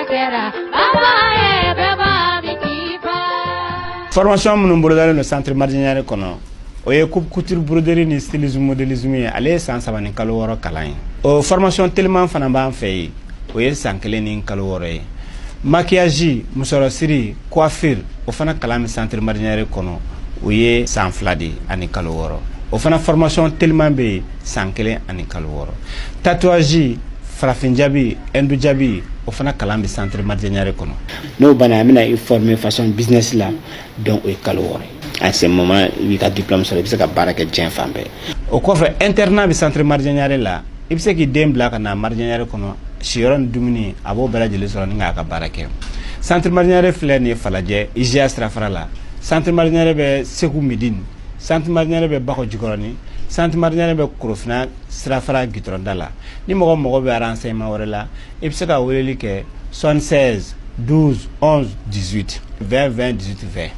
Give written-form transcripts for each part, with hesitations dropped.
Kɛra baba ye bɛɛ b'a min k'i fa. Formation minnu bolodalen don centre Maridian Ɲare kɔnɔ, o ye coupe couture, broderie ni stylisme, modélisme ye. Ale ye san 3 ni kalo 6 kalan ye. O formation teliman fana b'an fɛ yen, o ye san 1 ni kalo 6 ye. Maquillage, musɔrɔsiri, coiffure, o fana kalan bɛ centre Maridian Ɲare kɔnɔ, o ye san 2 de ani kalo 6. O fana formation teliman bɛ yen, san 1 ani kalo 6. Tatouage, farafin jabi, hindu jabi, o fana kalan bɛ centre Maridian Ɲare kɔnɔ. N'o banna, an bɛna i former façon business la. Donc o ye kalo 6 ye. À ce moment, i b'i ka diplôme sɔrɔ, i bɛ se ka baara kɛ diɲɛ fan bɛɛ. O kɔfɛ, internat bɛ centre Maridian Ɲare la. I bɛ se k'i den bila ka na Maridian Ɲare kɔnɔ, siyɔrɔ ni dumuni, a b'o bɛɛ lajɛlen sɔrɔ ni k'a ka baara kɛ. Centre Maridian Ɲare filɛ nin ye Falajɛ, IGA sirafara la. Centre Maridian Ɲare bɛ Segu Midine, centre Maridian Ɲare bɛ Bakɔ Jikɔrɔni, centre Maridian Ɲare bɛ Korofina sirafara gitɔrɔnda la. Ni mɔgɔ mago bɛ renseignement wɛrɛ la, i bɛ se ka weleli kɛ 76 12 11 18 20 20 18 20,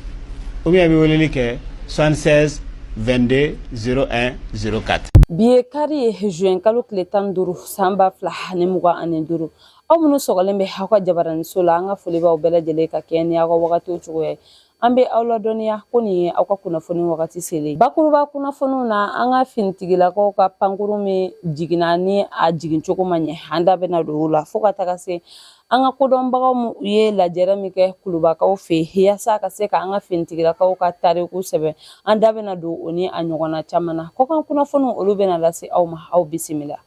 ou bien i bɛ weleli kɛ 76 22 01 04. Bi ye kari ye, juin kalo tile 15, san 2025. Aw minnu sɔgɔlen bɛ aw ka jabaraniso la, an ka foli b'aw bɛɛ lajɛlen ka kɛ ni aw ka wagatiw cogoya ye. An bɛ aw ladɔnniya ko nin ye aw ka kunnafoni wagati selen. Bakuruba kunnafoniw na, an ka finitigilakaw ka pankuru min jiginna ni a jigin cogo ma ɲɛ, an da bɛna don o la, fo ka taga se an ka kodɔnbagaw ye lajɛrɛ min kɛ Kulubakaw fɛ yaasa ka se ka an ka finitigilakaw ka tariku sɛbɛn. An da bɛna don o ni a ɲɔgɔnna caman na. Kɔkan kunnafoniw, olu bɛna lase aw ma. Aw bisimila.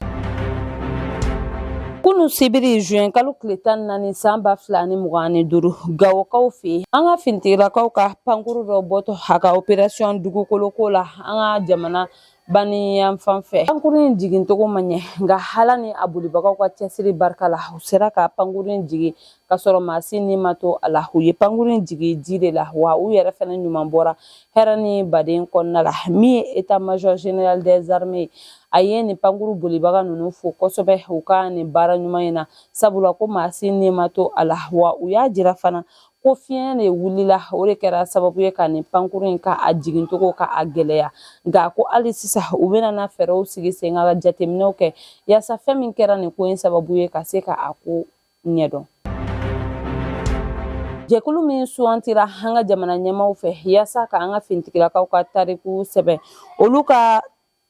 Kunu sibiri, juin kalo tile 14, san 2025, Gawokaw fɛ yen, an ka finitigilakaw ka pankuru dɔ bɔtɔ a ka opération dugukoloko la an ka jamana bani yan fan fɛ, pankuru in jigincogo ma ɲɛ. Nka Ala ni a bolibagaw ka cɛsiri barika la, u sera ka pankuru in jigin ka sɔrɔ maa si ni ma to a la. U ye pankuru in jigin ji de la, wa u yɛrɛ fɛnɛ ɲuman bɔra hɛrɛ ni baden kɔnɔna la. Min ye état major général des armées, a ye nin pankuru bolibaga ninnu fo kosɛbɛ u ka nin baara ɲuman in na, sabula ko maa si ni ma to a la. Wa u y'a jira fana ko fiɲɛ de wulila, o de kɛra sababu ye ka nin pankuru in ka a jigincogo ka a gɛlɛya. Nka ko hali sisan, u bɛna na fɛɛrɛw sigi sen kan ka jateminɛw kɛ yaasa fɛn min kɛra nin ko in sababu ye, ka se ka a ko ɲɛdɔn. Jɛkulu min sugantira an ka jamana ɲɛmaw fɛ yaasa ka an ka finitigilakaw ka tariku sɛbɛn, olu ka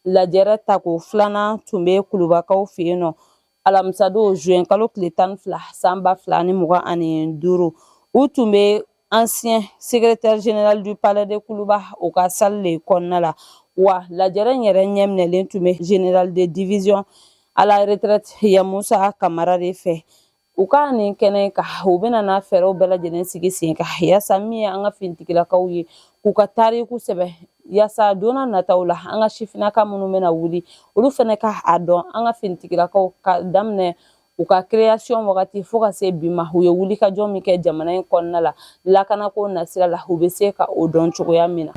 lajɛrɛ tako filanan tun bɛ Kulubakaw fɛ yen nɔ alamisadon, juin kalo tile 12, san 2025. U tun bɛ ancien secrétaire général du palais de Kuluba, o ka salle de kɔnɔna la. Wa lajɛrɛ in yɛrɛ ɲɛminɛlen tun bɛ général de division à la retraite Yamusa Kamara de fɛ. U ka nin kɛnɛ kan, u bɛna na fɛɛrɛw bɛɛ lajɛlen sigi sen kan yaasa min ye an ka finitigilakaw ye, k'u ka tariku sɛbɛn, yaasa don n'a nataw la, an ka sifinnaka minnu bɛna wuli, olu fɛnɛ ka a dɔn an ka finitigilakaw ka daminɛ u ka création wagati fo ka se bi ma, u ye wulikajɔ min kɛ jamana in kɔnɔna la lakanako nasira la, u bɛ se ka o dɔn cogoya min na.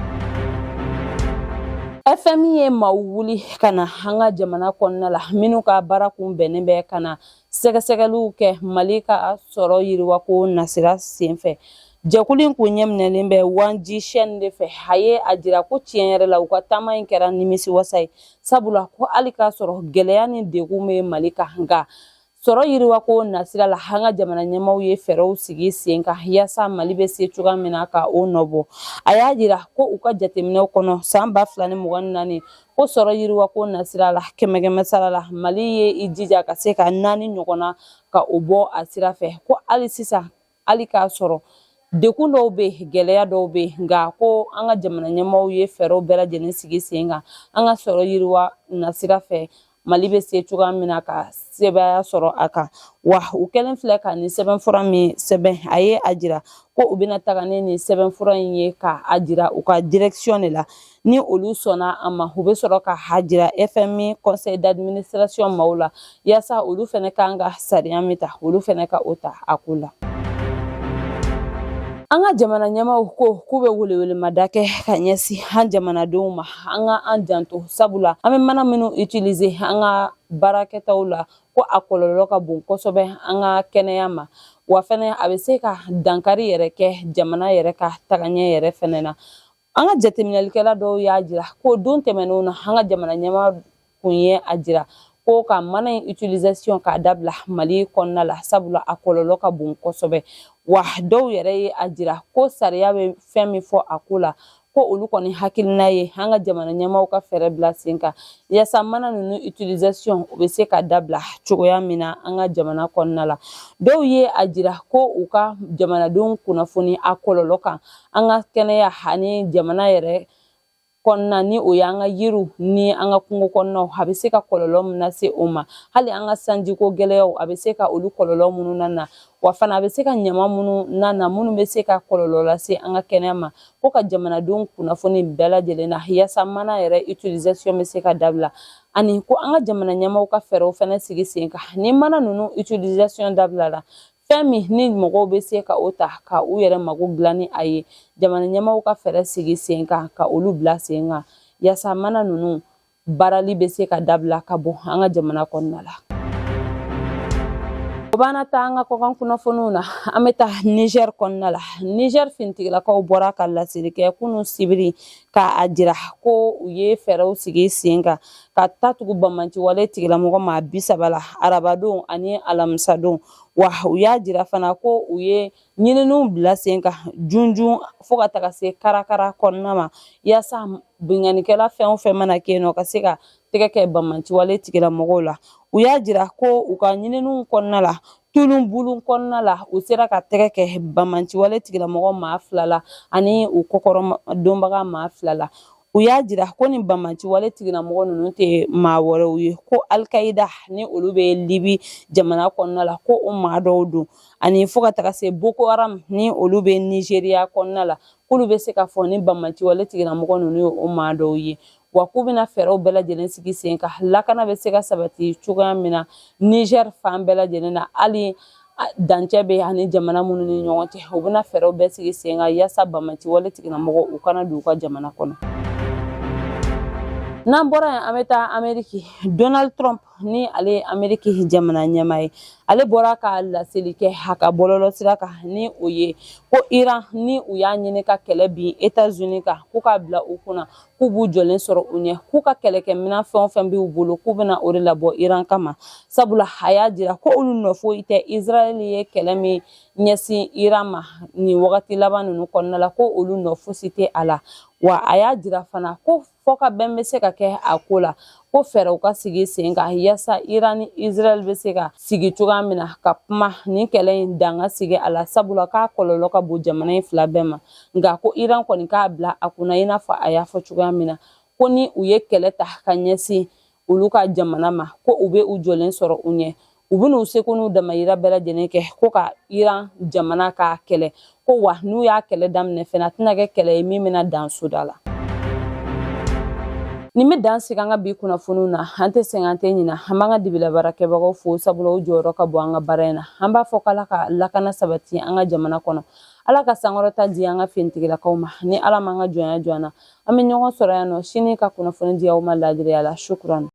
FMI ye maaw wuli ka na an ka jamana kɔnɔna la, minnu ka baara kun bɛnnen bɛ ka na sɛgɛsɛgɛliw kɛ Mali ka sɔrɔ yiriwako nasira senfɛ. Jɛkulu in kun ɲɛminɛlen bɛ Wanji Sɛn de fɛ. A ye a jira ko tiɲɛ yɛrɛ la, u ka taama in kɛra nimisiwasa ye, sabula ko hali k'a sɔrɔ gɛlɛya ni degun bɛ Mali kan, nka sɔrɔ yiriwako nasira la, an ka jamana ɲɛmaw ye fɛɛrɛw sigi sen kan yaasa Mali bɛ se cogoya min na ka o nɔbɔ. A y'a jira ko u ka jateminɛw kɔnɔ, san 2024, ko sɔrɔ yiriwako nasira la, kɛmɛ kɛmɛ sara la, Mali ye i jija ka se ka naani ɲɔgɔnna ka o bɔ a sira fɛ. Ko hali sisan, hali k'a sɔrɔ dekun dɔw bɛ yen, gɛlɛya dɔw bɛ yen, nka ko an ka jamana ɲɛmaaw ye fɛɛrɛw bɛɛ lajɛlen sigi sen kan an ka sɔrɔ yiriwa nasira fɛ, Mali bɛ se cogoya min na ka sebaaya sɔrɔ a kan. Wa u kɛlen filɛ ka nin sɛbɛnfura min sɛbɛn, a ye a jira ko u bɛna taga ni nin sɛbɛnfura in ye ka a jira u ka direction de la. Ni olu sɔnna a ma, u bɛ sɔrɔ ka a jira FMI conseil d'administration maaw la, yaasa olu fɛnɛ kan ka sariya min ta, olu fɛnɛ ka o ta a ko la. An ka jamana ɲɛmaaw ko k'u bɛ welewelemada kɛ ka ɲɛsin an jamanadenw ma, an ka an janto, sabula an bɛ mana minnu utiliser an ka baarakɛtaw la, ko a kɔlɔlɔ ka bon kosɛbɛ an ka kɛnɛya ma. Wa fɛnɛ, a bɛ se ka dankari yɛrɛ kɛ jamana yɛrɛ ka tagaɲɛ yɛrɛ fɛnɛ na. An ka jateminɛlikɛla dɔw y'a jira ko don tɛmɛnenw na, an ka jamana ɲɛmaa kun ye a jira ko ka mana in utilisation k'a dabila Mali kɔnɔna la, sabula a kɔlɔlɔ ka bon kosɛbɛ. Wa dɔw yɛrɛ ye a jira ko sariya bɛ fɛn min fɔ a ko la, ko olu kɔni hakilina ye an ka jamana ɲɛmaaw ka fɛɛrɛ bila sen kan yaasa mana ninnu utilisation o bɛ se ka dabila cogoya min na an ka jamana kɔnɔna la. Dɔw ye a jira ko u ka jamanadenw kunnafoni a kɔlɔlɔ kan an ka kɛnɛya ani jamana yɛrɛ kɔnɔna, ni o y'an ka yiriw ni an ka kungo kɔnɔnaw, a bɛ se ka kɔlɔlɔ min lase o ma, hali an ka sanjiko gɛlɛyaw, a bɛ se ka olu kɔlɔlɔ minnu na, wa fana a bɛ se ka ɲama minnu na minnu bɛ se ka kɔlɔlɔ lase an ka kɛnɛya ma, ko ka jamanadenw kunnafoni bɛɛ lajɛlen na yaasa mana yɛrɛ utilisation bɛ se ka dabila, ani ko an ka jamana ɲɛmaaw ka fɛɛrɛw fana sigi sen kan. Ni mana ninnu utilisation dabila la, fɛn min ni mɔgɔw bɛ se ka o ta ka u yɛrɛ mago dilan ni a ye, jamana ɲɛmaaw ka fɛɛrɛ sigi sen kan ka olu bila sen kan yaasa mana ninnu baarali bɛ se ka dabila ka bɔ an ka jamana kɔnɔna la. O b'an ta an ka kɔkan kunnafoniw na. An bɛ taa Niger kɔnɔna la. Niger finitigilakaw bɔra ka laseli kɛ kunun sibiri k'a jira ko u ye fɛɛrɛw sigi sen kan ka ta tugu banbaanciwale tigilamɔgɔ maa 30 la arabadon ani alamisadon. Wa u y'a jira fana ko u ye ɲininiw bila sen kan junjun fo ka taga se karakara kɔnɔna ma, yaasa binkannikɛla fɛn o fɛn mana kɛ yen nɔ, ka se ka tɛgɛ kɛ banbaanciwale tigilamɔgɔw la. U y'a jira ko u ka ɲininiw kɔnɔna la, Tulunbulu kɔnɔna la, u sera ka tɛgɛ kɛ banbaanciwale tigilamɔgɔ maa 2 la ani u kɔkɔrɔdonbaga maa 2 la. U y'a jira ko nin banbaanciwale tigilamɔgɔ ninnu tɛ maa wɛrɛw ye, ko Alikayida ni olu bɛ Libi jamana kɔnɔna la, ko o maa dɔw don, ani fo ka taga se Boko Haram ni olu bɛ Nizeriya kɔnɔna la, k'olu bɛ se ka fɔ ni banbaanciwale tigilamɔgɔ ninnu ye o maa dɔw ye. Wa k'u bɛna fɛɛrɛw bɛɛ lajɛlen sigi sen kan lakana bɛ se ka sabati cogoya min na Niger fan bɛɛ lajɛlen na, hali dancɛ bɛ ani jamana minnu ni ɲɔgɔn cɛ, u bɛna fɛɛrɛw bɛɛ sigi sen kan yaasa banbaanciwale tigilamɔgɔw u kana don u ka jamana kɔnɔ. N'an bɔra yen, an bɛ taa Ameriki. Donald Trump, ni ale ye Ameriki jamana ɲɛmaa ye, ale bɔra ka laseli kɛ a ka bɔlɔlɔ sira kan, ni o ye ko Iran ni u y'a ɲini ka kɛlɛ bin États-Unis kan, k'u k'a bila u kunna k'u b'u jɔlen sɔrɔ u ɲɛ, k'u ka kɛlɛkɛminɛn fɛn o fɛn b'u bolo, k'u bɛna o de labɔ Iran kama, sabula a y'a jira ko olu nɔ foyi tɛ Israël ye kɛlɛ min ɲɛsin Iran ma nin wagati laban ninnu kɔnɔna la, ko olu nɔ fosi tɛ a la. Wa a y'a jira fana ko fɔkabɛn bɛ se ka kɛ a ko la, ko fɛɛrɛw ka sigi sen kan yaasa Iran ni Israël bɛ se ka sigi cogoya min na ka kuma nin kɛlɛ in dan ka sigi a la, sabula k'a kɔlɔlɔ ka bon jamana in fila bɛɛ ma. Nka ko Iran kɔni k'a bila a kunna, i n'a fɔ a y'a fɔ cogoya min na, ko ni u ye kɛlɛ ta ka ɲɛsin olu ka jamana ma, ko u bɛ u jɔlen sɔrɔ u ɲɛ, u bɛn'u seko n'u damayira bɛɛ lajɛlen kɛ ko ka Iran jamana k'a kɛlɛ, ko wa n'u y'a kɛlɛ daminɛ fɛnɛ, a tɛna kɛ kɛlɛ ye min bɛna dan soda la. Nin bɛ dan sigi an ka bi kunnafoniw na. An tɛ sɛgɛn, an tɛ ɲina. An b'an ka dibila baarakɛbagaw fo, sabula u jɔyɔrɔ ka bon an ka baara in na. An b'a fɔ k'Ala ka lakana sabati an ka jamana kɔnɔ, Ala ka sankɔrɔta di an ka finitigilakaw ma. Ni Ala m'an ka jɔnya jɔ an na, an bɛ ɲɔgɔn sɔrɔ yan nɔ sini ka kunnafoni di aw ma laadiriya la. Shukuran.